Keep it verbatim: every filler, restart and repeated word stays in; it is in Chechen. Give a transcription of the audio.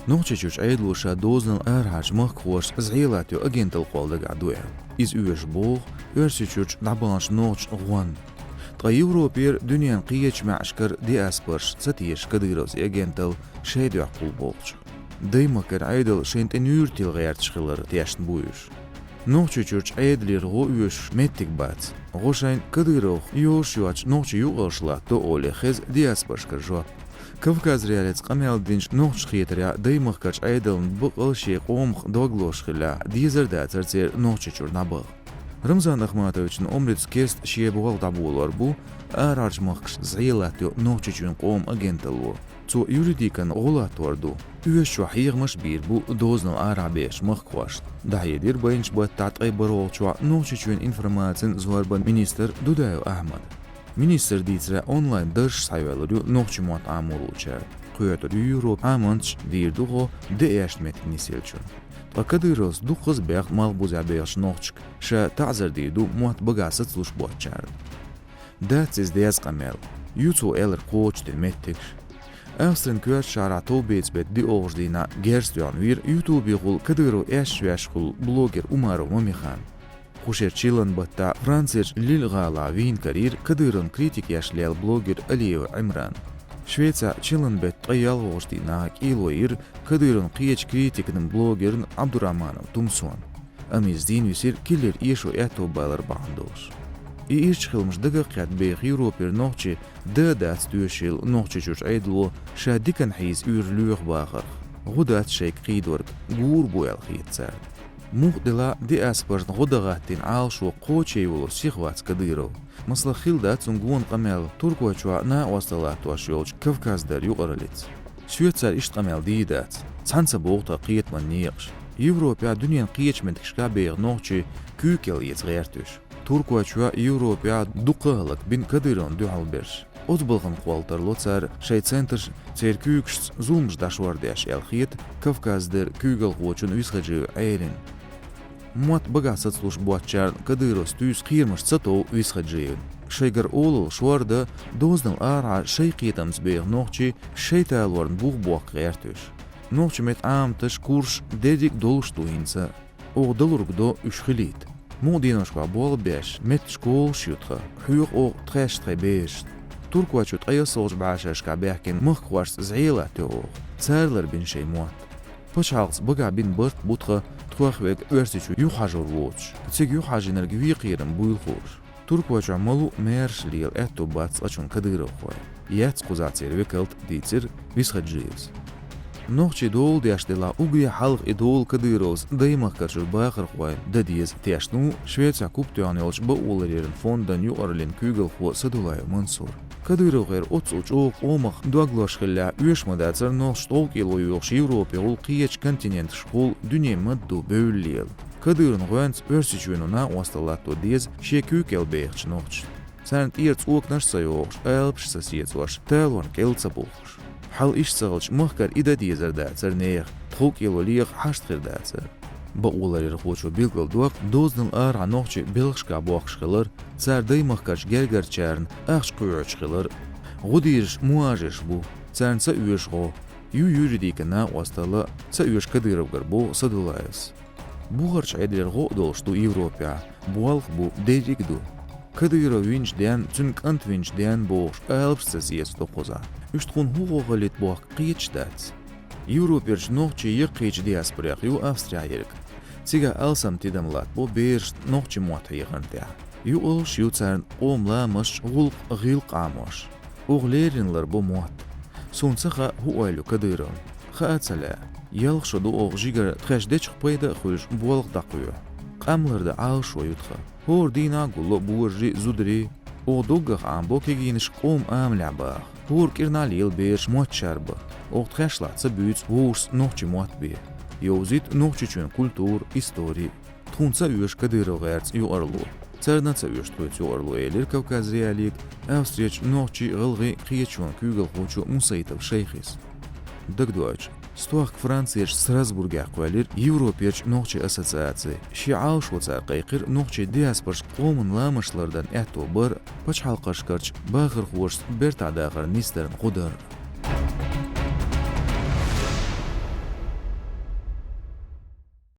Нохчийчуьрчу Ӏедало ша дозанал арахьарчу махкахошца зӀе латта йо агенталла кхолла дагахь ду аьлла. Иза оьшу боху Оьрсийчуьрчу дӀабаханчу нохчашна гӀонна. Ткъа Европера, дуьненан кхечу маьӀашкара диаспораш ца теша Кадыровс и агенталла шайн дуьхьа кхуллу бохучух. Даймахкара Ӏедал шайна тӀе нуьйр тилла гӀерташ хилар тешна бу уьш. Нохчийчуьрчу Ӏедалера гӀо оьшуш меттиг бац. ГӀо шайна Кадыровх йозуш йоцчу нохчийн юкъараллаш латтадо олий хеза диаспорашкара жоп. Кавказ.Реалиица къамел динчу нохчаша хетарехь, даймахкарчу Ӏедална бакъ а шен къомах дог лозуш хиллехь, дезар а дацара церан Нохчийчуьра дӀабаха. Рамзан Ахматовична омрица кеста шен болх дӀаболор бу арахьарчу махкашца зӀе латта йо Нохчийчоьнан къоман агенталло. Цо юридикан гӀо латтор ду. Оьшучохь хьехамаш а бийр бу дозанал арахь бехачу махкахошна. ДӀахьедира байначу баттахь ткъе бархӀолгӀачохь Нохчийчоьнан информацин зорбанан министр Дудаев Ахьмада. Министра дийцарехь, онлайн даржаш схьайоьллур ю нохчийн мотт Ӏамор луучара. Кхетар ю Европан Ӏамончаш, дийр ду хӀо де аьшна меттиг нисъеллачунна. Ткъа Кадыровс дуккхаза бехк малхбузехь бехачу нохчашка, ша таӀзар дийр ду мотт багахь сацалуш боцчарна. Дац иза деза къамел, ю цо аьлларг кхочушдина меттигаш. Австрин коьртачу шахьарахь товбеца беттан диъолгӀачу дийнахь герз тоьхна вийра Ютубехула Кадыров аьшпаш вешхула блогер Умаров Мамихан. Кху шеран чиллан баттахь Францерчу Лиль-гӀалахь вийна карийра Кадыровна критика еш лелла блогер Алиев Ӏимран. Швецехь чиллан беттан ткъе ялхолгӀачу дийнахь кӀело йира Кадыровн кхечу критикан блогерна Ӏабдурахьманов Тумсона. Амма иза дийна висира киллера эшо аьтто балар бахьана долуш. И ирча хиламаш дагах а кхетта беха Европера нохчий дан а дац тоьшийла Нохчийчуьрчу Ӏедало ша диканна хьийза уьйр лоьху бахарх. ГӀо дац шайга кхийдорг, гур бу аьлла хета царна. Муха делахь а, диаспорашна гӀо дан гӀаттийна Ӏалашо кхочуш йолу сиха вац Кадыров. Масала, хилла дац цунна гонах къамел Туркойчохь накъосталла латтош йолчу Кавказ.Дар юкъараллица. Соьца цара иштта къамел дийр дац. Цхьаьна ца богӀу тхан кхетаман некъаш. Европехь, дуьненан кхечу меттигашкахь беха нохчий куьйга кӀел эца гӀерта уьш. Туркойчохь, Европехь дуккха а хӀаллакбина Кадыровна дуьхьал берш. Оцу балхана кхолла тарло цара шайн центраш церан куьйгашца зуламаш дӀашор деш аьлла хета Кавказ.Дер куьйгалхочунна Висхаджиев Ӏелина. Мотт багахь сацалуш боцчарна Кадыровс туьйсу кхерамаш ца тов Висхаджиевна. Шайгара олалла шор дан, дозанал арахьа шайн кхетамца беха нохчий шайн талорна бух бохка гӀерта уьш. Нохчийн меттан Ӏаматаш, курсаш дерриг а долуш ду хӀинца. Оха далург до уьш хилийта. Мукъа деношкахь болх беш, метташ кхолуш ю тхан, хьоьху оха тхаьш тхайн берашна. Туркойчу ткъе ялхолгӀачу бӀешерашкахь баьхкина махкахошца зӀе латта йо оха. Цара ларбина шайн мотт. Пачхьалкхаца багахь бина барт бу тхан тхох верг Оьрсийчу юхахьажор воцуш. Цига юхахьажийнарг вен кхерам буйла хууш. Туркойчохь малу а маьрша лела аьтто бац цкъачунна кадыровхойн. Яц кхузахь церан векалт, дийцира Висхаджиевс. Нохчийн дола деш делахь, уггаре хьалха и дола Кадыровс даймахкарчу бахархойн дан деза тешна ву Швецехь куп тоьхна йолчу бакъоларъяран фондан юкъараллин куьйгалхо Садулаев Мансур. Кадыровгара оццул чӀогӀа къомах дог лозуш хиллехь, оьшуш ма дацара нохчаша тӀовкӀело йохуш Европехула, кхечу континенташкахула, дуьне мадду бевлла лела. Кадыровн гӀоьнца Оьрсийчоьно накъосталла латто деза шен куьйга кӀел бехачу нохчашна. Царна тӀера цӀоканаш а ца йохуш, алапаш а ца сецош, талорна кӀел а ца бухкуш. Хьал иштта ца хилча, махкара и дан дезар дацара нехан, тховкӀело леха хьашт хир дацара. Бакъоларъярхочо билгалдоккху дозанал арахьа нохчий белхашкахь бохкуш хилар, цара даймахкарчу гергарчарна ахча кхоьхьуьйтуш хилар. ГӀо дийраш мухӀажирш бу, царна ца оьшу гӀо, ю юридикан накъосталла, ца оьшу Кадыровгара, боху Садулаевс. Бухарчу Ӏедалера гӀо а долуш ду Европехь, болх а бу, дерриг а ду. Кадыров винчу денна, цуьнан кӀант винчу денна бохуш, алапаш а ца сецадо кхузахь. Уьш тхуна хӀун гӀо хилийта бохка кхеташ а дац. Европерчу нохчийн яккхийчу диаспорех ю Австрехь ерг. Цигахь алсам тидам латтабо берашна нохчийн мотт хьехарна тӀехь. Юкъаллаш ю царна къоман ламасташ, гӀуллакх, гӀиллакх Ӏамош. Оха леррина ларбо мотт. Суна ца хаьа, хӀун ойла ю Кадыровн. Хаа а ца лаьа. Ялх шо ду оха жигара тхаьш дечух пайда а хуьлуш болх дӀакхоьхьу. Къам лардан Ӏалашо ю тхан. ХӀора дийнахь а гулло божарий а, зударий а. Оха доггах Ӏамабо кегийнаш къоман амалехь баха. ХӀора кӀирнахь а лела бераш моттачара бан. Оха тхаьш лахь ца буьйцу вовшашца нохчийн мотт бен. Йовзуьйту Нохчийчоьнан культура, истори. Тхуна ца оьшу Кадыров гӀерца юкъаралло. Царна а ца оьшу тхоьца юкъаралло, элира Кавказ.Реалиига Австрерчу нохчийн, гӀалгӀайн кхеташонан куьйгалхочо Мусаитов Шайхис. Дагадоуьйту, стохка Францерчу Страсбургехь кхоьллира Европерчу нохчийн ассоциаци. Шен Ӏалашо цара кхайкхира нохчийн диаспорашка къоман ламасташ лардан аьтто бар а, пачхьалкхашкарчу бахархошца бертахь дахар нисдарна гӀо дар а.